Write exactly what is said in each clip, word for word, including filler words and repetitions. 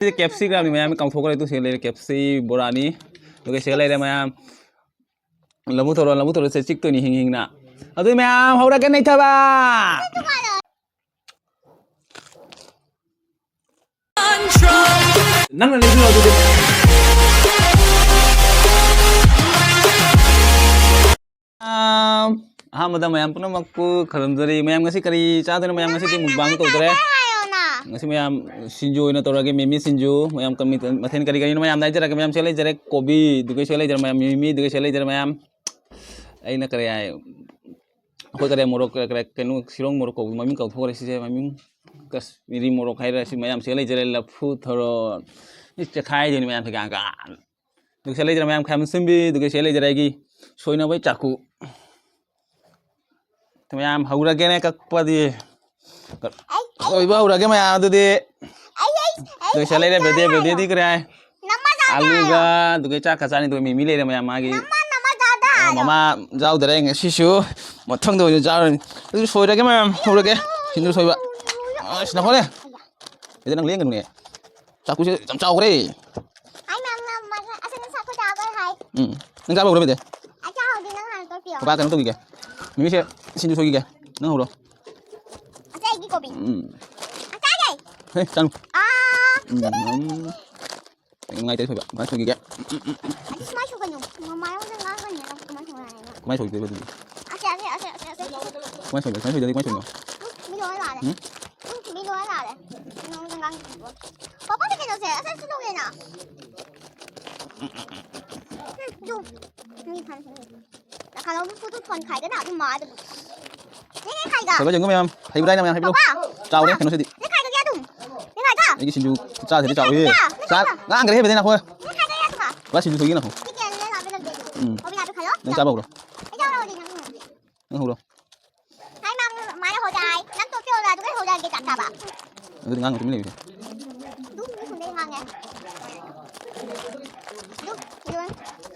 ꯁꯤꯗꯤ ꯀꯦꯞꯁꯤ ꯒ꯭ꯔꯥꯝꯅꯤ ꯃꯌꯥꯝ, ꯀꯥꯎꯊꯣꯛꯈ꯭ꯔꯦ꯫ ꯇꯨ ꯁꯤꯗ ꯂꯩꯔꯦ ꯀꯦꯞꯁꯤ ꯕꯣꯔꯥꯅꯤ꯫ ꯑꯗꯨꯒ ꯁꯤꯗ ꯂꯩꯔꯦ ꯃꯌꯥꯝ꯫ ꯂꯐꯨ ꯊꯔꯣ, ꯂꯐꯨ ꯊꯔꯣꯁꯦ ꯆꯤꯛꯇꯣꯏꯅꯤ ꯍꯤꯡ ꯍꯤꯡꯅ꯫ ꯑꯗꯨꯗꯤ ꯃꯌꯥꯝ ꯍꯧꯔꯒꯦ ꯅꯩꯊꯕ꯫ ꯅꯪꯅ ꯂꯩꯕꯤꯔꯣ ꯑꯗꯨꯗꯤ꯫ ꯑꯥ, ꯑꯍꯥꯟꯕꯗ ꯃꯌꯥꯝ ꯄꯨꯝꯅꯃꯛꯄꯨ ꯈꯨꯔꯨꯝꯖꯔꯤ꯫ ꯃꯌꯥꯝ ꯉꯁꯤ ꯀꯔꯤ ꯆꯥꯗꯣꯏꯅꯣ? ꯃꯌꯥꯝ ꯉꯁꯤꯗꯤ ꯃꯨꯛꯕꯥꯡ ꯇꯧꯗ꯭ꯔꯦ꯫ ꯉꯁꯤ ꯃꯌꯥꯝ ꯁꯤꯡꯖꯨ ꯑꯣꯏꯅ ꯇꯧꯔꯒꯦ, ꯃꯤꯃꯤ ꯁꯤꯡꯖꯨ꯫ ꯃꯌꯥꯝ ꯀꯃꯤ-, ꯃꯊꯦꯜ ꯀꯔꯤ ꯀꯔꯤꯅꯣ ꯃꯌꯥꯝ ꯍꯥꯏꯖꯔꯛꯀꯦ꯫ ꯃꯌꯥꯝ ꯁꯤꯗ ꯂꯩꯖꯔꯦ ꯀꯣꯕꯤ, ꯑꯗꯨꯒ ꯁꯤꯗ ꯂꯩꯖꯔꯦ ꯃꯌꯥꯝ ꯃꯤꯃꯤ, ꯑꯗꯨꯒ ꯁꯤꯗ ꯂꯩꯖꯔꯦ ꯃꯌꯥꯝ꯫ ꯑꯩꯅ ꯀꯔꯤ ꯍꯥꯏ? ꯑꯩꯈꯣꯏ ꯀꯔꯤ ꯃꯣꯔꯣꯛ, ꯀꯔꯤ, ꯀꯔꯤ, ꯀꯩꯅꯣ, ꯁꯤꯔꯣꯡ ꯃꯣꯔꯣꯛ ꯀꯧꯕ ꯃꯃꯤꯡ ꯀꯥꯎꯊꯣꯛꯈ꯭ꯔꯦ ꯁꯤꯁꯦ, ꯃꯃꯤꯡ ꯀꯁꯃꯤꯔꯤ ꯃꯣꯔꯣꯛ ꯍꯥꯏꯔ ꯁꯤ ꯃꯌꯥꯝ ꯁꯤꯗ ꯂꯩꯖꯔꯦ, ꯂꯐꯨ ꯊꯔꯣ꯫ ꯏꯁ, ꯆꯦꯈꯥꯏꯗꯣꯏꯅꯤ ꯃꯌꯥꯝꯁꯦ ꯒꯥꯟ ꯒꯥꯟ꯫ ꯑꯗꯨꯒ ꯁꯤꯗ ꯂꯩꯖꯔꯦ ꯃꯌꯥꯝ ꯈꯥꯃꯦꯟ ꯑꯁꯤꯟꯕꯤ, ꯑꯗꯨꯒ ꯁꯤꯗ ꯂꯩꯖꯔꯦ ꯑꯩꯒꯤ ꯁꯣꯏꯅꯕꯩ ꯆꯥꯛꯀꯨ꯫ ꯃꯌꯥꯝ ꯍꯧꯔꯒꯦꯅꯦ ꯀꯛꯄꯗꯤ꯫ ꯁꯣꯏꯕ ꯍꯧꯔꯒꯦ ꯃꯌꯥꯝ ꯑꯗꯨꯗꯤ꯫ ꯑꯗꯨꯒ ꯁꯤꯗ ꯂꯩꯔꯦ ꯕꯦꯗꯦ, ꯕꯦꯗꯦꯗꯤ ꯀꯔꯤ ꯍꯥꯏ? ꯑꯂꯨꯒ ꯑꯗꯨꯒ ꯆꯥꯛꯀ ꯆꯥꯅꯤ, ꯑꯗꯨꯒ ꯃꯤꯃꯤ ꯂꯩꯔꯦ ꯃꯌꯥꯝ ꯃꯥꯒꯤ꯫ ꯑ, ꯃꯃꯥ ꯌꯥꯎꯗꯔꯦ ꯉꯁꯤꯁꯨ꯫ ꯃꯊꯪꯗ ꯑꯣꯏꯅ ꯆꯥꯔꯅꯤ꯫ ꯑꯗꯨ ꯁꯣꯏꯔꯒꯦ ꯃꯌꯥꯝ, ꯍꯧꯔꯒꯦ꯫ ꯁꯤꯡꯖꯨ ꯁꯣꯏꯕ꯫ ꯑꯁ, ꯅꯈꯣꯅꯦ꯫ ꯕꯦꯗꯦ, ꯅꯪ ꯂꯦꯡꯒꯅꯨꯅꯦ꯫ ꯆꯥꯛꯀꯨꯁꯦ ꯌꯥꯝ ꯆꯥꯎꯈ꯭ꯔꯦ꯫ ꯍꯥꯏ ꯃꯌꯥꯝꯅ ꯃꯥꯁꯦ ꯑꯁ ꯉꯁꯥꯏ ꯑꯩꯈꯣꯏ ꯆꯥꯕ ꯍꯥꯏ꯫ ꯎꯝ꯫ ꯅꯪ ꯆꯥꯕ ꯍꯧꯔꯣ, ꯕꯦꯗꯦ꯫ ꯑꯩ ꯆꯥꯍꯧꯗꯦ, ꯅꯪ ꯍꯥꯟꯅ ꯇꯣꯛꯄꯤꯌꯣ꯫ ꯄꯄꯥ ꯀꯩꯅꯣ ꯇꯧꯈꯤꯒꯦ꯫ ꯃꯤꯃꯤꯁꯦ ꯁꯤꯡꯖꯨ ꯁꯣꯏꯈꯤꯒꯦ꯫ ꯅꯪ ꯍꯧꯔꯣ꯫ ꯑꯁ ꯑꯩꯒꯤ ꯀꯣꯕꯤ꯫ ꯎꯝ꯫ ꯑꯁ ꯑꯩꯒꯤ꯫ ꯍꯦ, ꯆꯥꯅꯨ꯫ ꯑꯥ꯫ ꯎꯝ, ꯎꯝ꯫ ꯅꯨꯡꯉꯥꯏꯇꯦ ꯁꯣꯏꯕ꯫ ꯀꯃꯥꯏꯅ ꯁꯣꯏꯈꯤꯒꯦ? ꯑꯗꯨ ꯁꯨꯃꯥꯏꯅ ꯁꯣꯏꯒꯅꯨ꯫ ꯃꯃꯥ ꯍꯣꯏꯅ ꯉꯥꯡꯒꯅꯤ, ꯅꯪ ꯀꯃꯥꯏꯅ ꯁꯣꯏꯒꯅꯤ? ꯀꯃꯥꯏꯅ ꯁꯣꯏꯗꯣꯏꯕ ꯑꯗꯨꯗꯤ? ꯑꯁꯦ, ꯑꯁꯦ, ꯑꯁꯦ, ꯑꯁꯦ, ꯑꯁꯦ꯫ ꯀꯃꯥꯏꯅ ꯁꯣꯏꯕ? ꯀꯃꯥꯏꯅ ꯁꯣꯏꯗꯣꯏꯅꯣ? ꯀꯃꯥꯏꯅ ꯁꯣꯏꯗꯣꯏꯅꯣ? ꯎꯝ, ꯃꯤ ꯂꯣꯏ ꯂꯥꯜꯂꯦ꯫ ꯎꯝ? ꯎꯝ, ꯃꯤ ꯂꯣꯏ ꯂꯥꯜꯂꯦ꯫ ꯅꯉꯣꯟꯗ ꯉꯥꯡꯗ꯭ꯔꯤꯕꯣ? ꯄꯄꯥ ꯀꯩꯅꯣꯁꯦ, ꯑꯁ ꯁꯤ ꯂꯧꯒꯦꯅ꯫ ꯎꯝ, ꯎꯝ, ꯎꯝ, ꯎꯝ꯫ ꯎꯝ, ꯇꯨ꯫ ꯃꯤ ꯐꯝ, ꯐꯝ꯫ ꯅꯈꯥ ꯂꯧꯕ ꯄꯣꯠꯇꯨ ꯐꯣꯟ ꯈꯥꯏꯒꯅ ꯑꯗꯨꯝ ꯃꯥ ꯑꯗꯨꯝ꯫ ꯅꯦ, ꯅꯦ, ꯈꯥꯏꯒ꯫ ꯁꯣꯏꯕ ꯌꯦꯡꯉꯨ ꯃꯌꯥꯝ, ꯍꯩꯕ꯭ꯔꯥ ꯍꯥꯏꯅ ꯃꯌꯥꯝ ꯍꯩꯕꯤꯔꯣ꯫ ꯄꯄꯥ꯫ ꯆꯥꯎꯔꯦ ꯀꯩꯅꯣꯁꯤꯗꯤ꯫ ꯅꯦ, ꯈꯥꯏꯒꯒꯦ ꯑꯗꯨꯝ꯫ ꯅꯦ, ꯈꯥꯏꯒ꯫ ꯑꯩꯒꯤ ꯁꯤꯡꯖꯨ ꯆꯥꯁꯤꯗꯤ ꯆꯥꯎꯋꯦꯍꯦ꯫ ꯅꯦ, ꯈꯥꯏꯒ꯫ ꯆꯥ-, ꯉꯥꯡꯈ꯭ꯔꯦꯍꯦ ꯕꯦꯗꯦ ꯅꯈꯣꯏ꯫ ꯅꯦ, ꯈꯥꯏꯒꯒꯦ ꯑꯗꯨꯒ꯫ ꯄꯨꯔꯥ ꯁꯤꯡꯖꯨ ꯁꯣꯏꯒꯦ ꯅꯈꯣꯏ꯫ ꯅꯦ, ꯈꯥꯏꯒꯒꯦ ꯑꯗꯨꯒ꯫ ꯎꯝ꯫ ꯀꯣꯕꯤ ꯂꯥꯛꯄꯤ ꯈꯜꯂꯣ꯫ ꯅꯪ ꯆꯥꯕ ꯍꯧꯔꯣ꯫ ꯑꯩ ꯆꯥꯕ ꯍꯧꯔꯗꯤ ꯅꯪ꯫ ꯅꯪ ꯍꯧꯔꯣ꯫ ꯍꯥꯏ ꯃꯥꯝ, ꯃꯥꯅ ꯍꯧꯗꯥꯏ꯫ ꯅꯪ ꯇꯣꯛꯄꯤꯌꯣ, ꯑꯗꯨꯒ ꯍꯧꯗꯥꯏꯒꯤ ꯆꯥꯛ ꯆꯥꯕ꯫ ꯑꯗꯨꯗꯤ ꯉꯥꯡꯉꯨ ꯇꯨꯃꯤꯟ ꯂꯩꯌꯨꯁꯦ꯫ ꯑꯗꯨꯝ ꯃꯤ ꯁꯨꯝꯗꯩ ꯉꯥꯡꯉꯦ꯫ ꯑꯗꯨꯝ ꯕꯤꯌꯣꯟ,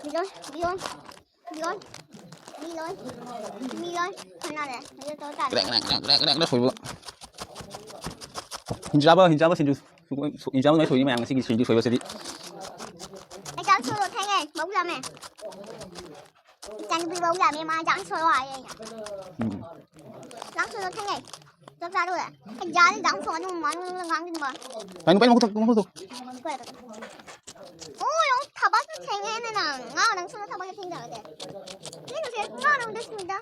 ꯕꯤꯌꯣꯟ, ꯕꯤꯌꯣꯟ, ꯕꯤꯌꯣꯟ, ꯃꯤ ꯂꯣꯏ, ꯃꯤ ꯂꯣꯏ ꯈꯟꯅꯔꯦ꯫ ꯑꯗꯨ ꯇꯧ ꯇꯥꯔꯦ꯫ ꯀ꯭ꯔꯦꯛ, ꯀ꯭ꯔꯦꯛ, ꯀ꯭ꯔꯦꯛ, ꯀ꯭ꯔꯦꯛ, ꯀ꯭ꯔꯦꯛ ꯁꯣꯏꯕ꯫ ꯍꯤꯟꯖꯥꯕ, ꯍꯤꯟꯖꯥꯕ ꯁꯤꯡꯖꯨ꯫ ꯏꯟꯖꯥꯡ ꯃꯥꯏ ꯁꯣꯏꯔꯤ ꯃꯌꯥꯝ ꯉꯁꯤꯒꯤ ꯁꯤꯡꯖꯨ ꯁꯣꯏꯕꯁꯤꯗꯤ꯫ ꯑꯩ ꯆꯥꯛ ꯁꯣꯏꯔꯣ ꯊꯦꯡꯉꯦ, ꯃꯕꯨꯛ ꯂꯥꯝꯃꯦ꯫ ꯏꯆꯥꯅꯨꯄꯤ ꯃꯕꯨꯛ ꯂꯥꯝꯃꯦ, ꯃꯥ ꯆꯥꯛ ꯁꯣꯏꯔꯣ ꯍꯥꯏꯌꯦ ꯑꯩꯅ꯫ ꯎꯝ꯫ ꯆꯥꯛ ꯁꯣꯏꯔꯣ ꯊꯦꯡꯉꯦ꯫ ꯆꯥꯛ ꯆꯥꯔꯨꯔꯦ꯫ ꯑꯩ ꯌꯥꯔꯦ, ꯆꯥꯛ ꯁꯣꯏꯔꯣ ꯑꯗꯨꯝ ꯃꯥ ꯅꯪ ꯉꯥꯡꯗꯣꯏꯅꯤ ꯃꯥ꯫ ꯀꯩꯅꯣ, ꯀꯩꯅꯣ, ꯃꯈꯨꯠ ꯊꯣꯛ-, ꯃꯈꯨꯠ ꯊꯣꯛ-꯫ ꯀꯩ? ꯑꯣ, ꯌꯦꯡꯉꯨ, ꯊꯕꯛꯁꯨ ꯊꯦꯡꯉꯦꯅꯦ ꯅꯪ꯫ ꯉꯥ ꯅꯪ ꯁꯣꯝꯗ ꯊꯕꯛ ꯊꯦꯡꯖꯔꯒꯦ꯫ ꯀꯩꯅꯣꯁꯦ, ꯉꯥ ꯅꯪ ꯗꯁꯀꯨꯟꯗ꯫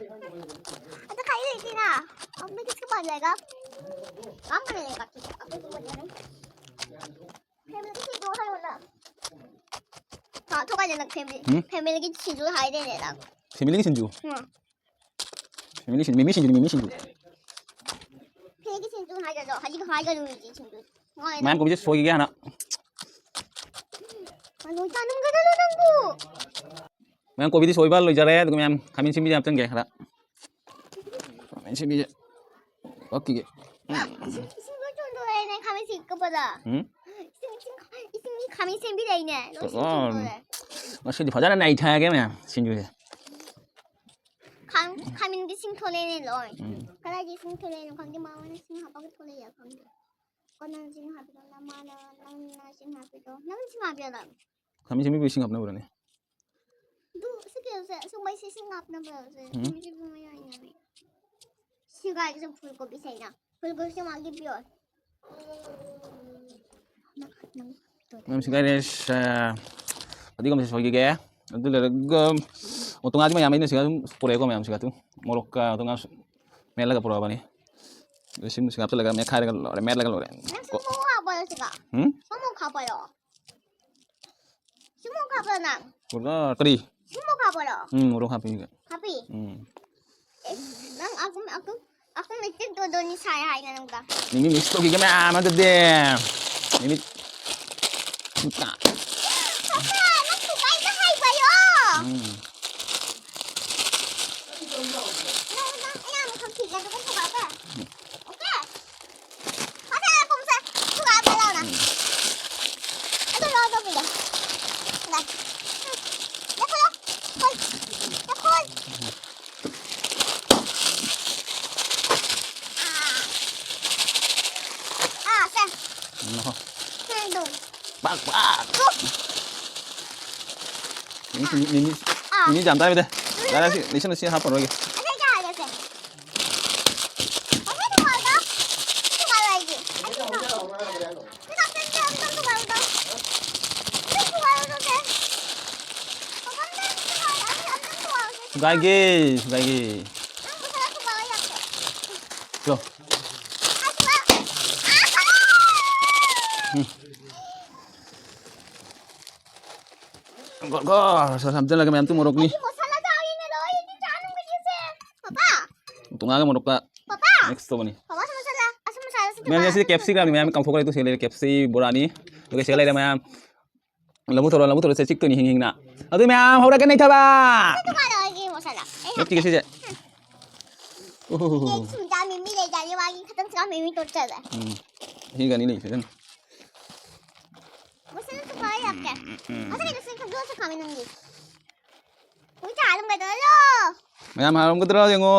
ꯑꯗ ꯈꯥꯏ ꯂꯩꯇꯦꯅ꯫ ꯑꯃꯨꯛ ꯀꯤꯁ ꯀ ꯄꯥꯖꯦꯒ꯫ ꯀꯝ ꯀꯔꯦꯒ? ꯐꯦꯃꯤꯂꯤꯒꯤ ꯁꯤꯡꯖꯨ ꯍꯥꯏꯔꯣꯅ꯫ ꯍꯥ, ꯊꯣꯛꯍꯜꯂꯦ ꯅꯪ ꯐꯦꯃꯤꯂꯤ꯫ ꯎꯝ? ꯐꯦꯃꯤꯂꯤꯒꯤ ꯁꯤꯡꯖꯨ ꯍꯥꯏꯗꯦꯅꯦ ꯅꯪ꯫ ꯐꯦꯃꯤꯂꯤꯒꯤ ꯁꯤꯡꯖꯨ? ꯎꯝ꯫ ꯐꯦꯃꯤꯂꯤ ꯁꯤꯡꯖꯨ, ꯃꯤꯃꯤ ꯁꯤꯡꯖꯨ, ꯃꯤꯃꯤ ꯁꯤꯡꯖꯨ꯫ ꯐꯦꯃꯤꯂꯤꯒꯤ ꯁꯤꯡꯖꯨ ꯍꯥꯏꯒꯗ꯭ꯔꯣ? ꯍꯧꯖꯤꯛ ꯍꯥꯏꯒꯅꯨ ꯍꯧꯖꯤꯛ ꯁꯤꯡꯖꯨ꯫ ꯃꯌꯥꯝ ꯀꯣꯕꯤꯁꯦ ꯁꯣꯏꯈꯤꯒꯦ ꯍꯥꯟꯅ꯫ ꯃꯅꯨ ꯆꯥꯅꯤꯡꯒꯗ꯭ꯔꯣ ꯅꯪꯕꯨ? ꯃꯌꯥꯝ ꯀꯣꯕꯤꯗꯤ ꯁꯣꯏꯕ ꯂꯣꯏꯖꯔꯦ, ꯑꯗꯨꯒ ꯃꯌꯥꯝ ꯈꯥꯃꯦꯟ ꯑꯁꯤꯟꯕꯤꯁꯦ ꯍꯥꯞꯆꯤꯟꯒꯦ ꯈꯔ꯫ ꯈꯥꯃꯦꯟ ꯑꯁꯤꯟꯕꯤꯁꯦ ꯀꯛꯈꯤꯒꯦ꯫ ꯏꯁꯤꯡ, ꯏꯁꯤꯡ ꯂꯣꯏ ꯆꯣꯟꯗꯣꯔꯦꯅꯦ, ꯈꯥꯃꯦꯟ ꯑꯁꯤꯟ ꯀꯛꯄꯗ꯫ ꯎꯝ? ꯏꯁꯤꯡ, ꯏꯁꯤꯡ, ꯏꯁꯤꯡꯒꯤ ꯈꯥꯃꯦꯟ ꯑꯁꯤꯟꯕꯤ ꯂꯩꯅꯦ, ꯂꯣꯏ ꯆꯣꯟꯗꯣꯔꯦ꯫ ꯉꯁꯤꯗꯤ ꯐꯖꯅ ꯅꯩꯊꯔꯒꯦ ꯃꯌꯥꯝ ꯁꯤꯡꯖꯨꯁꯦ꯫ ꯈꯥꯝ-, ꯈꯥꯃꯦꯟꯒꯤ ꯁꯤꯡ ꯊꯣꯛꯂꯛꯑꯦꯅꯦ ꯂꯣꯏ꯫ ꯎꯝ꯫ ꯀꯗꯥꯏꯗꯒꯤ ꯁꯤꯡ ꯊꯣꯛꯂꯛꯏꯅꯣ ꯈꯪꯗꯦ, ꯃꯥ ꯍꯣꯏꯅ ꯁꯤꯡ ꯍꯥꯞꯄꯒ ꯊꯣꯛꯂꯛꯏꯔꯥ ꯈꯪꯗꯦ꯫ ꯀꯣꯟꯅ ꯁꯤꯡ ꯍꯥꯞꯄꯤꯔꯣ, ꯅꯃꯥꯅ, ꯅꯪꯅ ꯁꯤꯡ ꯍꯥꯞꯄꯤꯔꯣ꯫ ꯅꯪꯅ ꯁꯤꯡ ꯍꯥꯞꯄꯤꯔꯣ ꯅꯪ? ꯈꯥꯃꯦꯟ ꯑꯁꯤꯟꯕꯤꯕꯨ ꯏꯁꯤꯡ ꯍꯥꯞꯅꯕ꯭ꯔꯅꯦ? ꯑꯗꯨ ꯁꯤ ꯀꯩꯅꯣꯁꯦ, ꯑꯁꯨꯛ ꯃꯩꯁꯦ ꯏꯁꯤꯡ ꯍꯥꯞꯅꯕ꯭ꯔꯣ ꯁꯦ? ꯎꯝ꯫ ꯁꯤꯡꯁꯤꯕꯨ ꯃꯌꯥꯏꯅꯦ꯫ ꯁꯤ ꯀꯥꯏꯗꯁꯨ ꯐꯨꯜ ꯀꯣꯕꯤ ꯁꯦ ꯑꯩꯅ꯫ ꯐꯨꯜ ꯀꯣꯕꯤꯁꯦ ꯃꯥꯒꯤ ꯄꯤꯌꯣ꯫ ꯅꯪ, ꯅꯪ, ꯃꯌꯥꯝ ꯁꯤ ꯀꯥꯏꯔꯦ, ꯁꯦ, ꯐꯗꯤꯒꯣꯝꯁꯦ ꯁꯣꯏꯈꯤꯒꯦ꯫ ꯑꯗꯨ ꯂꯩꯔꯒ, ꯑꯣ, ꯇꯣꯉꯥꯟꯗꯤ ꯃꯌꯥꯝ ꯑꯩꯅ ꯁꯤꯒ ꯑꯗꯨꯝ ꯄꯨꯔꯛꯑꯦꯀꯣ, ꯃꯌꯥꯝ ꯁꯤꯒ ꯑꯗꯨꯝ꯫ ꯃꯣꯔꯣꯛꯀ ꯇꯣꯉꯥꯟ ꯃꯦꯠꯂꯒ ꯄꯨꯔꯛꯑꯕꯅꯤ꯫ ꯑꯗꯨ ꯁꯤꯡ ꯁꯤꯒ ꯍꯥꯞꯆꯤꯜꯂꯒ ꯃꯦꯠꯈꯥꯏꯔꯒ ꯂꯣꯏꯔꯦ, ꯃꯦꯠꯂꯒ ꯂꯣꯏꯔꯦ꯫ ꯅꯪ ꯀꯣ- ꯁꯤꯡ ꯃꯣꯔꯣꯛ ꯍꯥꯞꯄꯣ ꯁꯤꯒ꯫ ꯍꯨꯝ? ꯁꯤꯡ ꯃꯣꯔꯣꯛ ꯍꯥꯞꯄꯣ ꯅꯪ꯫ ꯁꯤꯡ ꯃꯣꯔꯣꯛ ꯍꯥꯞꯄꯣ ꯅꯪ꯫ ꯄꯨꯔꯛꯑꯣ, ꯀꯔꯤ? ꯁꯤꯡ ꯃꯣꯔꯣꯛ ꯍꯥꯞꯄꯣꯔꯣ? ꯎꯝ, ꯃꯣꯔꯣꯛ ꯍꯥꯞꯄꯤ ꯁꯤꯒ꯫ ꯍꯥꯞꯄꯤ? ꯎꯝ꯫ ꯑꯦ, ꯅꯪ ꯑꯀꯨꯝ, ꯑꯀꯨꯝ, ꯑꯀꯨꯝ ꯂꯩꯇꯦ ꯗꯣꯗꯣꯅꯤ ꯁꯥꯏ ꯍꯥꯏꯅ ꯅꯪꯒ꯫ ꯃꯤꯃꯤ ꯃꯤꯛꯁ ꯇꯧꯈꯤꯒꯦ ꯃꯌꯥꯝ ꯑꯗꯨꯗꯤ꯫ ꯃꯤꯃꯤ꯫ ꯄꯨꯀꯥ꯫ ꯄꯥꯄꯥ, ꯅꯪ ꯄꯨꯀꯥꯏꯗ ꯍꯥꯏꯕꯌꯣ꯫ ꯎꯝ꯫ ꯅꯪ, ꯅꯪ, ꯑꯩꯅ ꯑꯃꯨꯛ ꯊꯝꯈꯤꯒꯦ, ꯑꯗꯨꯒ ꯄꯨꯀꯥꯏꯗ꯫ ꯑꯣꯀꯦ? ꯄꯥꯄꯥ, ꯄꯨꯝꯁꯦ, ꯄꯨꯀꯥꯏꯗ ꯂꯥꯎꯅ꯫ ꯎꯝ꯫ ꯑꯗꯨ ꯂꯧꯔꯣ, ꯑꯗꯨ ꯄꯤꯒꯦ꯫ ꯂꯥꯛ꯫ ꯂꯦꯞꯈꯠꯂꯣ꯫ ꯍꯣꯏ꯫ ꯂꯦꯞꯈꯠꯂꯣ꯫ ꯑꯥ꯫ ꯑꯥ, ꯁꯦ꯫ ꯎꯝ, ꯍꯣ꯫ ꯄꯥꯛ, ꯄꯥꯛ꯫ ꯃꯤꯃꯤ, ꯃꯤꯃꯤ, ꯃꯤꯃꯤ ꯌꯥꯝ ꯇꯥꯏꯕꯗ꯫ ꯌꯥꯔꯦ, ꯁꯤ ꯂꯤꯁꯤꯡ ꯑꯁꯤ ꯍꯥꯞꯄꯔꯣꯏꯒꯦ꯫ ꯑꯁꯤ ꯀꯌꯥ ꯍꯥꯏꯒꯦ ꯁꯦ? ꯑꯁꯤ ꯊꯨꯒꯥꯏꯔꯣ꯫ ꯊꯨꯒꯥꯏꯔꯣ ꯑꯩꯒꯤ꯫ ꯑꯩꯒꯤ ꯊꯨꯒꯥꯏꯔꯣ꯫ ꯁꯤ ꯀꯥꯞꯇꯣꯏꯁꯦ ꯑꯝꯇꯪ ꯊꯨꯒꯥꯏꯔꯣ꯫ ꯁꯤ ꯊꯨꯒꯥꯏꯔꯣ ꯁꯦ꯫ ꯄꯥꯄꯥ ꯑꯝꯇꯪ ꯊꯨꯒꯥꯏꯔꯣ꯫ ꯑꯩꯒꯤ ꯑꯝꯇꯪ ꯊꯨꯒꯥꯏꯔꯣ ꯁꯦ꯫ ꯊꯨꯒꯥꯏꯒꯦ, ꯊꯨꯒꯥꯏꯒꯦ꯫ ꯅꯪ ꯄꯩꯁꯥ ꯊꯨꯒꯥꯏꯔꯣ ꯌꯥꯗꯦ꯫ ꯂꯣ꯫ ꯑꯁ, ꯊꯨꯒꯥꯏꯔꯣ꯫ ꯑꯁ, ꯊꯨꯒꯥꯏꯔꯣ꯫ ꯎꯝ꯫ ꯒꯣꯔ, ꯒꯣꯔ, ꯁꯣꯗꯥ ꯍꯥꯞꯆꯤꯜꯂꯒ ꯃꯌꯥꯝ ꯇꯨ ꯃꯣꯔꯣꯛꯅꯤ꯫ ꯑꯩꯗꯤ ꯃꯁꯥꯂꯥ ꯆꯥꯔꯤꯅꯦ, ꯂꯣꯏꯔꯗꯤ ꯆꯥꯅꯤꯡꯕꯒꯤꯁꯦ꯫ ꯄꯥꯄꯥ꯫ ꯇꯣꯉꯥꯟꯒ ꯃꯣꯔꯣꯛꯀ ꯄꯥꯄꯥ꯫ Mix ꯇꯧꯕꯅꯤ꯫ ꯄꯥꯄꯥ, ꯃꯁꯥꯂꯥ, ꯑꯁ, ꯃꯁꯥꯂꯥ ꯁꯤ ꯃꯌꯥꯝ, ꯇꯣꯉꯥꯟ꯫ ꯁꯤ ꯀꯦꯞꯁꯤ ꯀꯌꯥꯝ ꯃꯌꯥꯝ ꯀꯥꯎꯊꯣꯛꯈ꯭ꯔꯦ, ꯇꯨ ꯁꯤ ꯂꯩꯔꯦ, ꯀꯦꯞꯁꯤ ꯕꯣꯔꯥꯅꯤ꯫ ꯑꯗꯨꯒ ꯁꯤꯒ ꯂꯩꯔꯦ ꯃꯌꯥꯝ꯫ ꯂꯧꯕ ꯊꯧꯔꯣ, ꯂꯧꯕ ꯊꯧꯔꯣ, ꯁꯦ ꯆꯤꯛꯇꯣꯏꯅꯤ ꯍꯤꯡ ꯍꯤꯡꯅ꯫ ꯑꯗꯨ ꯃꯌꯥꯝ ꯍꯧꯔꯛꯀꯅꯤ ꯊꯕ꯫ ꯁꯤ ꯇꯣꯉꯥꯟꯅ ꯑꯩꯒꯤ ꯃꯁꯥꯂꯥ꯫ ꯑꯩ ꯅꯠꯇꯦ, ꯁꯤꯁꯦ꯫ ꯍꯥꯞꯀꯦ꯫ ꯎꯍꯨꯍꯨꯍꯨ꯫ ꯁꯨꯝ ꯆꯥ ꯃꯤꯃꯤ ꯂꯩ, ꯆꯥꯅꯤ ꯋꯥꯒꯤ ꯈꯇꯪ ꯆꯥ ꯃꯤꯃꯤ ꯇꯣꯠꯆꯔꯦ꯫ ꯎꯝ꯫ ꯁꯤꯒ ꯑꯅꯤ ꯂꯩ, ꯐꯖꯅ꯫ ꯃꯁꯥꯂꯥꯁꯨ ꯈꯔ ꯍꯥꯞꯀꯦ꯫ ꯎꯝ, ꯎꯝ, ꯎꯝ꯫ ꯃꯁꯥꯂꯥꯗꯨꯁꯨ ꯈꯔ ꯈꯥꯝꯃꯦ ꯅꯪꯒꯤ꯫ ꯍꯣꯏ, ꯆꯥꯔꯝꯒꯗ꯭ꯔꯣ? ꯃꯌꯥꯝ ꯍꯥꯎꯔꯝꯒꯗ꯭ꯔꯣ ꯌꯦꯡꯉꯣ꯫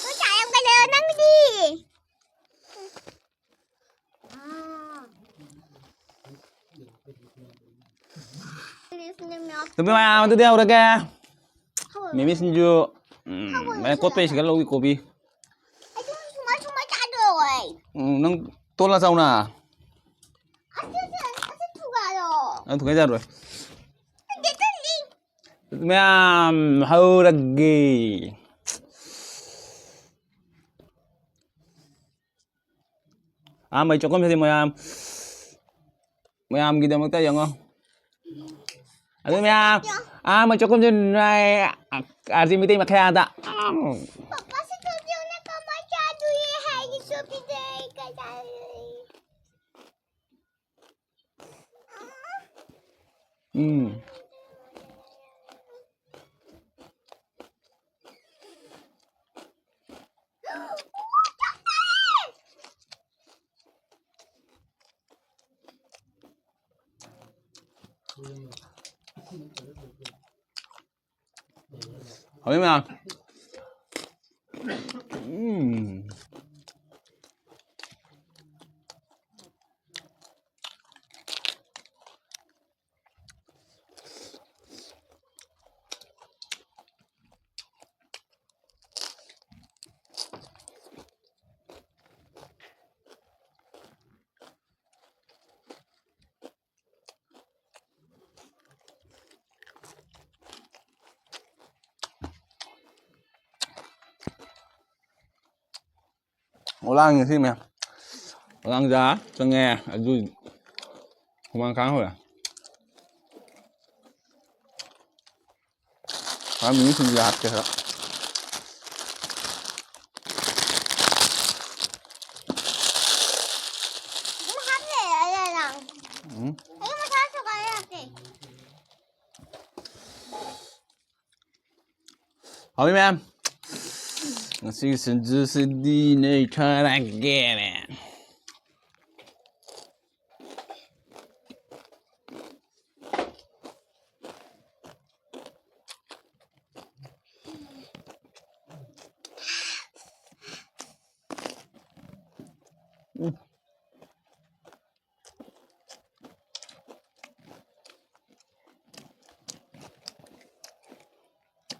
ꯍꯣꯏ, ꯆꯥꯔꯝꯒꯗ꯭ꯔꯣ ꯅꯪꯗꯤ? ꯅꯨꯄꯤ ꯃꯌꯥꯝ ꯑꯗꯨꯗꯤ ꯍꯧꯔꯒꯦ꯫ ꯃꯤꯃꯤ ꯁꯤꯡꯖꯨ꯫ ꯎꯝ, ꯃꯌꯥꯝ ꯀꯣꯠꯄꯩ ꯁꯤꯒ ꯂꯧꯏ ꯀꯣꯕꯤ꯫ ꯑꯩꯁꯨ ꯁꯨꯃꯥꯏ, ꯁꯨꯃꯥꯏ ꯆꯥꯗꯣꯏ꯫ ꯎꯝ, ꯅꯪ ꯇꯣꯠꯂ ꯆꯥꯎꯅ꯫ ꯑꯁꯤ, ꯑꯁꯤ, ꯑꯁꯤ ꯊꯨꯒꯥꯏꯔꯣ꯫ ꯅꯪ ꯊꯨꯒꯥꯏ ꯌꯥꯔꯣꯏ꯫ ꯃꯌꯥꯝ ꯍꯧꯔꯒꯦ꯫ ꯑꯍꯥꯟꯕꯩ ꯆꯥꯛꯈꯨꯝꯁꯤꯗꯤ ꯃꯌꯥꯝ, ꯃꯌꯥꯝꯒꯤꯗꯃꯛꯇ ꯌꯦꯡꯉꯣ꯫ ꯑꯗꯨ ꯃꯌꯥꯝ, ꯑꯍꯥꯟꯕ ꯆꯥꯛꯈꯨꯝꯁꯤ ꯅꯨꯡꯉꯥꯏ, ꯑꯥꯔꯖꯤ ꯃꯤꯇꯩ ꯃꯈꯥꯗ꯫ ꯄꯥꯄꯥꯁꯤ ꯊꯣꯡꯖꯤꯜꯂ ꯀꯃꯥꯏ ꯆꯥꯗꯣꯏ ꯍꯥꯏꯒꯦ ꯁꯣꯄꯤꯗ ꯑꯩ ꯀꯩ ꯆꯥꯗꯣꯏ? ꯎꯝ꯫ ꯍꯥꯎꯏ ꯃꯌꯥꯝ꯫ ꯎꯝ꯫ ꯑꯣꯂꯥꯡ ꯉꯁꯤ ꯃꯌꯥꯝ꯫ ꯑꯣꯂꯥꯡꯖꯥ ꯆꯪꯉꯦ꯫ ꯑꯗꯨ ꯍꯨꯃꯥꯡ ꯀꯥꯡ ꯍꯧꯔꯦ꯫ ꯃꯤꯃꯤ ꯁꯤꯡꯖꯨ ꯍꯥꯞꯀꯦ ꯈꯔ꯫ ꯑꯗꯨꯝ ꯍꯥꯞꯄ ꯌꯥꯏꯌꯦ ꯅꯪ꯫ ꯎꯝ꯫ ꯑꯩ ꯃꯁꯥ ꯁꯨꯒꯥꯏ ꯍꯥꯞꯀꯦ꯫ ꯍꯥꯎꯏ ꯃꯌꯥꯝ꯫ ꯉꯁꯤꯒꯤ ꯁꯤꯡꯖꯨꯁꯤꯗꯤ ꯅꯩꯊꯔꯒꯦꯅꯦ꯫ ꯎꯝ꯫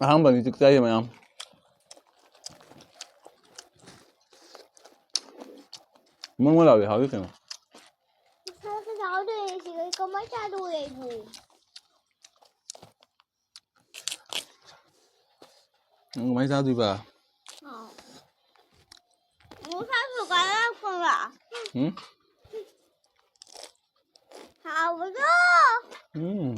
ꯑꯍꯥꯟꯕꯅꯤ ꯆꯤꯛ ꯆꯥꯏꯁꯦ ꯃꯌꯥꯝ꯫ ꯃꯣꯟ ꯃꯣꯟ ꯂꯥꯎꯔꯤ ꯍꯥꯎꯔꯤ ꯀꯩꯅꯣ꯫ ꯏꯁꯥꯁꯨ ꯌꯥꯎꯗꯦ ꯁꯤꯗ ꯀꯃꯥꯏ ꯆꯥꯗꯣꯏꯅꯣ ꯑꯩꯕꯨ? ꯅꯪ ꯀꯃꯥꯏ ꯆꯥꯗꯣꯏꯕ? ꯍꯥꯎ꯫ ꯅꯨꯡꯁꯥꯁꯨ ꯀꯜꯂꯛꯄꯒ꯫ ꯎꯝ? ꯍꯥꯎꯕꯗꯣ! ꯎꯝ꯫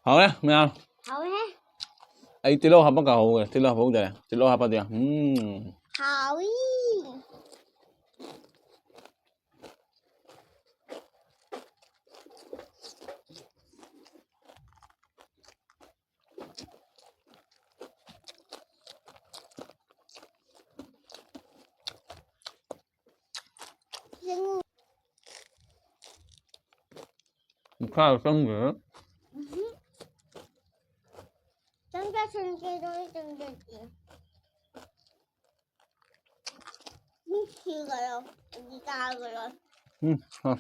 ꯍꯥꯎꯔꯦ ꯃꯌꯥꯝ꯫ ꯍꯥꯎꯔꯦ꯫ ꯑꯩ ꯇꯤꯜꯍꯧ ꯍꯥꯞꯄ ꯀꯥꯎꯍꯧꯔꯦ꯫ ꯇꯤꯜꯍꯧ ꯍꯥꯞꯍꯧꯗꯔꯦ꯫ ꯇꯤꯜꯍꯧ ꯍꯥꯞꯄꯗꯤ ꯌꯥꯝ, ꯎꯝ꯫ ꯍꯥꯎꯏ꯫ ꯃꯈꯥꯗ ꯆꯪꯗꯦ꯫ ꯎꯝꯍꯨꯝ꯫ ꯆꯪꯖꯁꯅꯨ, ꯀꯩꯗꯧꯕꯩ ꯆꯪꯗꯣꯏꯁꯦ? ꯎꯝ, ꯁꯤꯒꯔꯣ꯫ ꯑꯗꯨ ꯆꯥꯒꯔꯣ꯫ ꯎꯝ, ꯍꯣꯏ꯫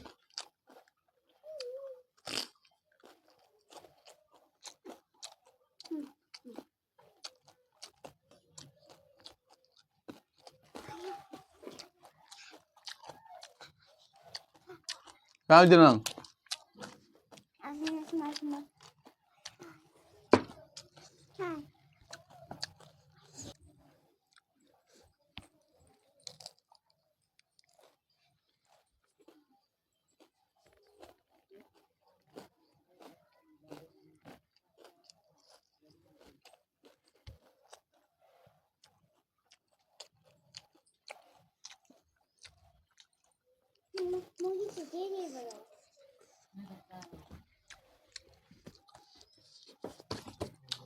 ꯆꯥꯔꯣꯏꯗ꯭ꯔꯣ ꯅꯪ?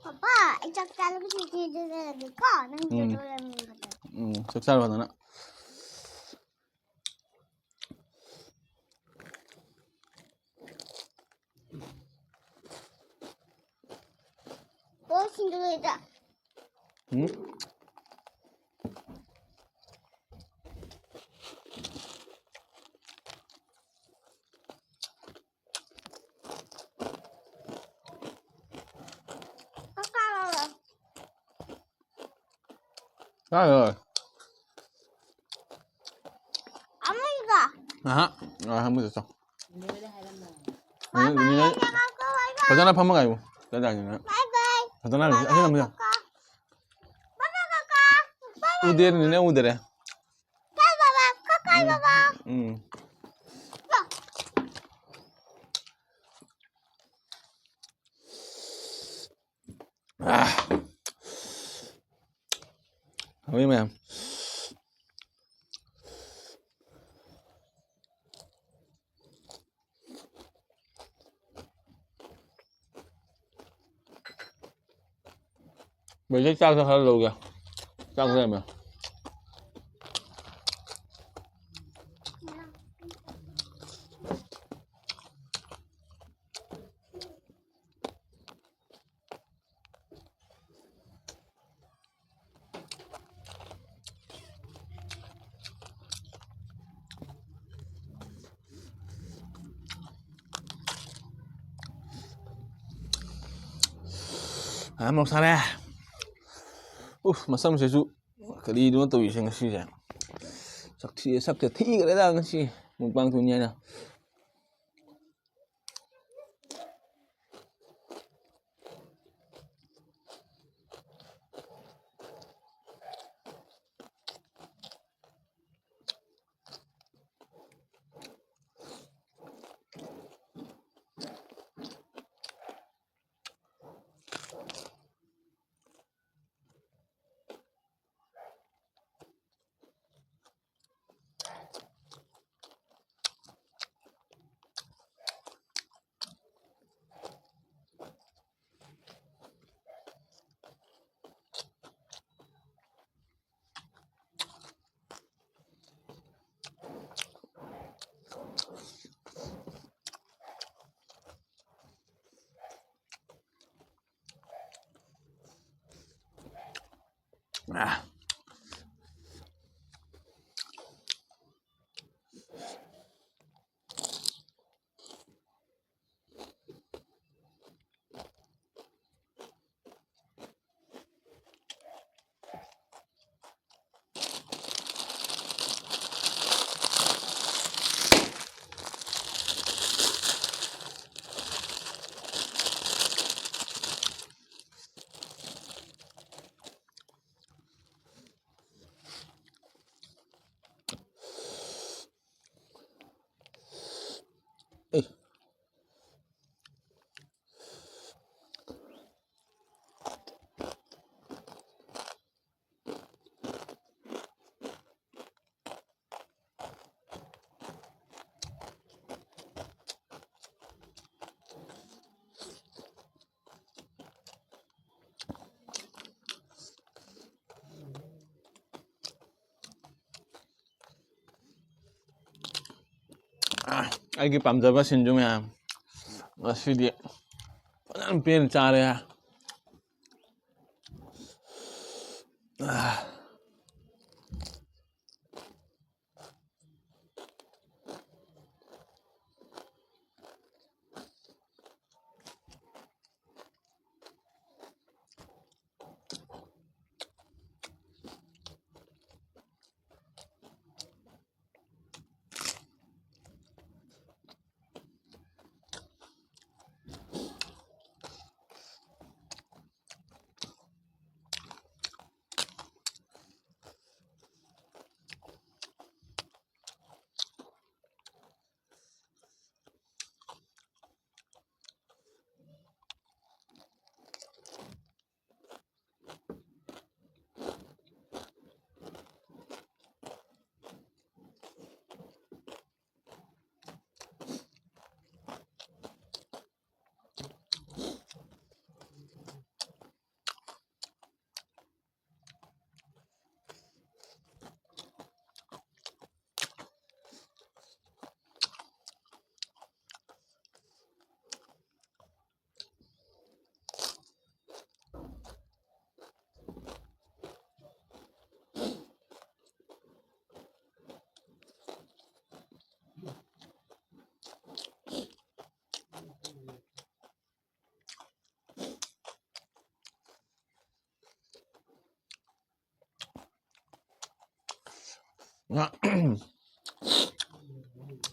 ꯄꯥꯄꯥ, ꯑꯩ ꯆꯥꯛ ꯆꯥꯅꯕ ꯆꯦꯆꯦꯗ ꯂꯩꯔꯒꯦꯀꯣ, ꯅꯪ ꯎꯝ꯫ ꯆꯠꯂꯣ ꯂꯩꯔꯝꯃꯣ꯫ ꯎꯝ, ꯆꯥꯛ ꯆꯥꯔꯣ ꯐꯖꯅ꯫ ꯑꯣ, ꯁꯤꯡꯖꯨ ꯂꯩꯇ꯭ꯔꯥ? ꯎꯝ꯫ ꯀꯀꯥ ꯂꯧꯔꯣ꯫ ꯆꯥꯔꯣꯏ꯫ ꯑꯃꯨꯟꯕ꯫ ꯑꯍ, ꯑ, ꯑꯃꯨꯟꯕ ꯆꯥꯎ꯫ ꯕꯥꯏ ꯕꯥꯏ, ꯅꯦꯅꯦ, ꯅꯦꯅꯦ, ꯕꯥꯏ ꯕꯥꯏ, ꯕꯥꯏ ꯕꯥꯏ꯫ ꯐꯖꯅ ꯐꯝꯃ ꯉꯥꯏꯌꯨ꯫ ꯕꯥꯏ ꯕꯥꯏ꯫ ꯐꯖꯅ ꯍꯥꯏꯌꯨ꯫ ꯕꯥꯏ ꯑꯁꯤ ꯕꯥꯏ, ꯅꯝꯃꯨ ꯌꯥ꯫ ꯀꯀꯥ꯫ ꯕꯥꯏ ꯕꯥꯏ, ꯀꯀꯥ꯫ ꯕꯥꯏ ꯕꯥꯏ, ꯎꯗꯦ, ꯅꯦꯅꯦ ꯎꯗꯔꯦ꯫ ꯕꯥꯏ ꯕꯥꯏ, ꯕꯥꯏ꯫ ꯀꯀꯥ, ꯎꯝ꯫ ꯕꯥꯏ ꯕꯥꯏ꯫ ꯎꯝ꯫ ꯂꯥꯎ꯫ ꯑꯥ꯫ ꯍꯥꯎꯏ ꯃꯌꯥꯝ꯫ ꯕ꯭ꯔꯦꯗꯦꯠ ꯆꯥꯛꯁꯨ ꯈꯔ ꯂꯧꯒꯦ꯫ ꯆꯥꯛ ꯂꯩꯔꯝꯃꯦ꯫ ꯑꯥ, ꯃꯣꯔꯣꯛ ꯁꯥꯔꯦ꯫ ꯎꯐ, ꯃꯁꯝꯁꯤꯁꯨ ꯀꯔꯤꯅꯣ ꯇꯧꯔꯤꯁꯦ ꯉꯁꯤꯁꯦ꯫ ꯁꯛꯊꯤ-, ꯁꯛꯁꯦ ꯊꯤꯈ꯭ꯔꯦꯗ ꯉꯁꯤ ꯃꯨꯛꯕꯥꯡ ꯇꯧꯅꯤ ꯍꯥꯏꯅ꯫ ꯑꯥ꯫ ꯑꯥ, ꯑꯩꯒꯤ ꯄꯥꯝꯖꯕ ꯁꯤꯟꯁꯨ ꯃꯌꯥꯝ ꯉꯁꯤꯗꯤ ꯐꯖꯅ ꯄꯦꯟꯅ ꯆꯥꯔꯦ꯫ ꯑꯥ꯫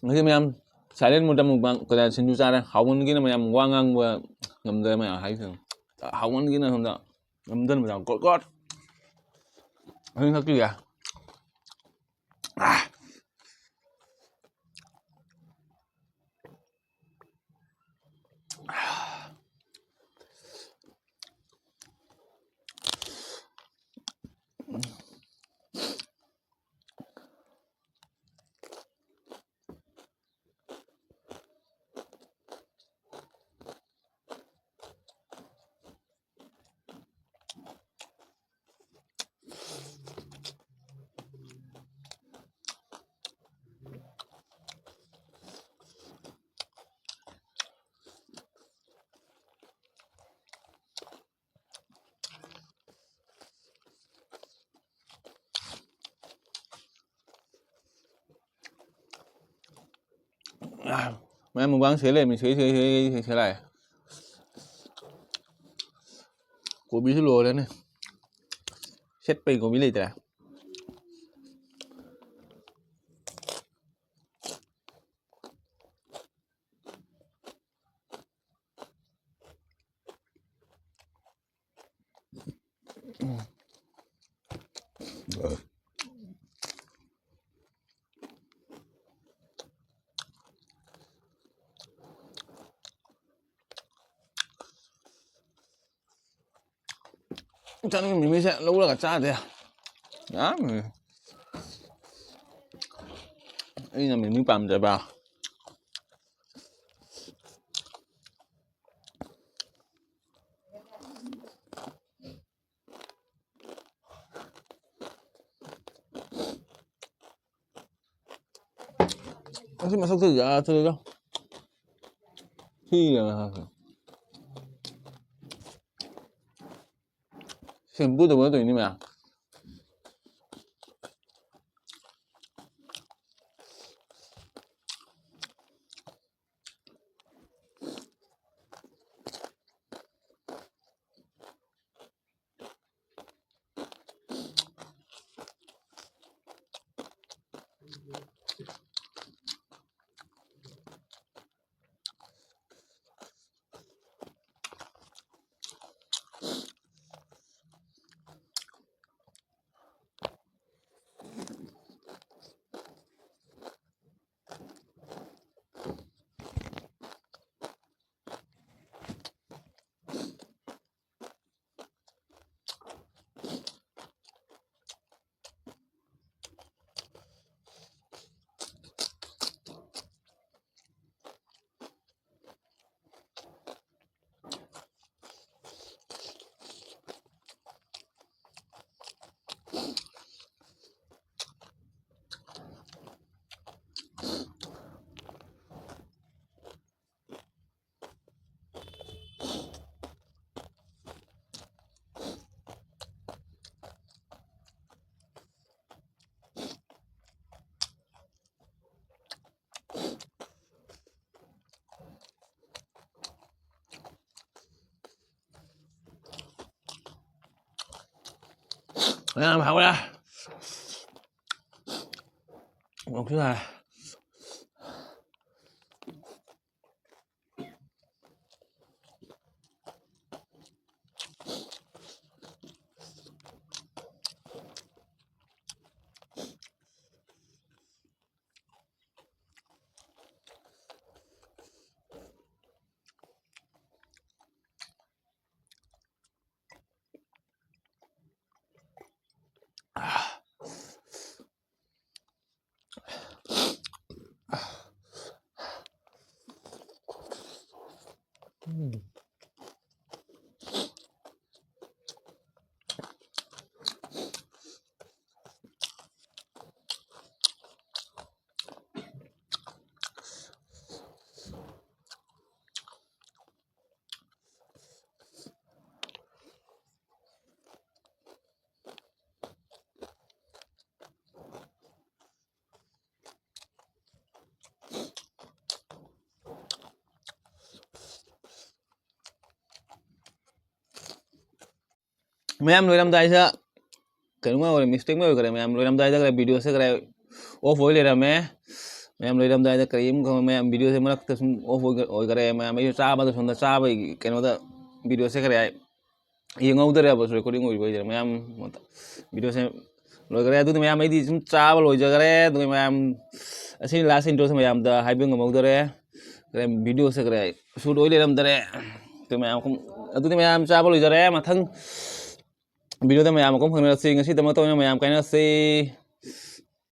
ꯉꯁꯤ ꯃꯌꯥꯝ silent mode ꯑꯃꯨꯛ ꯀꯩꯅꯣ ꯁꯤꯡꯖꯨ ꯆꯥꯔꯦ꯫ ꯍꯥꯎꯃꯟꯒꯤꯅ ꯃꯌꯥꯝ ꯋꯥ ꯉꯥꯡꯕ ꯉꯝꯗ꯭ꯔꯦ ꯃꯌꯥꯝ ꯍꯥꯏꯁꯤꯅ꯫ ꯍꯥꯎꯃꯟꯒꯤꯅ ꯁꯣꯝꯗ ꯅꯝꯗꯟꯕꯗ ꯒꯣꯠ ꯒꯣꯠ꯫ ꯑꯗꯨ ꯊꯛꯈꯤꯒꯦ꯫ ꯃꯌꯥꯝ ꯃꯨꯛꯕꯥꯡ ꯁꯤꯗ ꯂꯩꯔꯝꯃꯤ꯫ ꯁꯤꯗ, ꯁꯤꯗ, ꯁꯤꯗ, ꯁꯤꯗ, ꯁꯤꯗ ꯂꯥꯛꯑꯦ꯫ ꯀꯣꯕꯤꯁꯨ ꯂꯣꯏꯔꯦꯅꯦ꯫ ꯁꯦꯠꯄꯩ ꯀꯣꯕꯤ ꯂꯩꯇ꯭ꯔꯦ꯫ ꯆꯥꯅꯤꯡꯕ ꯃꯤꯃꯤꯁꯦ ꯂꯧꯔꯒ ꯆꯥꯗꯦ꯫ ꯌꯥꯝ ꯑꯩꯅ ꯃꯤꯃꯤ ꯄꯥꯝꯖꯕ꯫ ꯑꯁꯤ ꯃꯁꯛꯁꯦ ꯌꯥꯗ꯭ꯔꯦꯗ꯫ ꯁꯤ ꯌꯦꯡꯉꯣ꯫ ꯁꯦꯝꯕꯨꯗ ꯃꯣꯏ ꯇꯧꯔꯤꯅꯤ ꯃꯌꯥꯝ꯫ ꯌꯥꯝ ꯍꯥꯎꯔꯦ꯫ ꯃꯣꯔꯣꯛꯁꯨ ꯁꯥꯏ꯫ ꯃꯌꯥꯝ, ꯂꯣꯏꯔꯝꯗꯥꯏꯗ ꯀꯩꯅꯣꯝꯃ ꯑꯣꯏꯔꯦ, mistake ꯑꯃ ꯑꯣꯏꯈ꯭ꯔꯦ ꯃꯌꯥꯝ꯫ ꯂꯣꯏꯔꯝꯗꯥꯏꯗ ꯈꯔ videoꯁꯦ ꯈꯔ off ꯑꯣꯏ ꯂꯩꯔꯝꯃꯦ꯫ ꯃꯌꯥꯝ, ꯂꯣꯏꯔꯝꯗꯥꯏꯗ ꯀꯔꯤꯝ ꯈꯪ-, ꯃꯌꯥꯝ, videoꯁꯦ ꯃꯔꯛꯇ ꯁꯨꯝ off ꯑꯣꯏꯈ꯭ꯔꯦ, ꯑꯣꯏꯈ꯭ꯔꯦ ꯃꯌꯥꯝ꯫ ꯑꯩꯁꯨ ꯆꯥꯕꯗ ꯁꯣꯝꯗ ꯆꯥꯕꯒꯤ ꯀꯩꯅꯣꯗ videoꯁꯦ ꯈꯔ ꯌꯦꯡꯍꯧꯗꯔꯦꯕ, recording ꯑꯣꯏꯕ ꯑꯣꯏꯗꯔꯦ ꯃꯌꯥꯝ꯫ Videoꯁꯦ ꯂꯣꯏꯈ꯭ꯔꯦ꯫ ꯑꯗꯨꯗꯤ ꯃꯌꯥꯝ, ꯑꯩꯗꯤ ꯁꯨꯝ ꯆꯥꯕ ꯂꯣꯏꯖꯈ꯭ꯔꯦ꯫ ꯑꯗꯨꯒ ꯃꯌꯥꯝ, ꯑꯁꯤꯅꯤ last introꯁꯦ ꯃꯌꯥꯝꯗ ꯍꯥꯏꯕ ꯉꯝꯍꯧꯗꯔꯦ꯫ ꯈꯔ videoꯁꯦ ꯈꯔ shoot ꯑꯣꯏ ꯂꯩꯔꯝꯗꯔꯦ꯫ ꯑꯗꯨ ꯃꯌꯥꯝ, ꯑꯗꯨꯗꯤ ꯃꯌꯥꯝ ꯆꯥꯕ ꯂꯣꯏꯖꯔꯦ꯫ ꯃꯊꯪ videoꯗ ꯃꯌꯥꯝ ꯑꯃꯨꯛ ꯐꯪꯅꯔꯁꯤ꯫ ꯉꯁꯤꯗꯃꯛꯇ ꯑꯣꯏꯅ ꯃꯌꯥꯝ ꯀꯥꯏꯅꯁꯤ꯫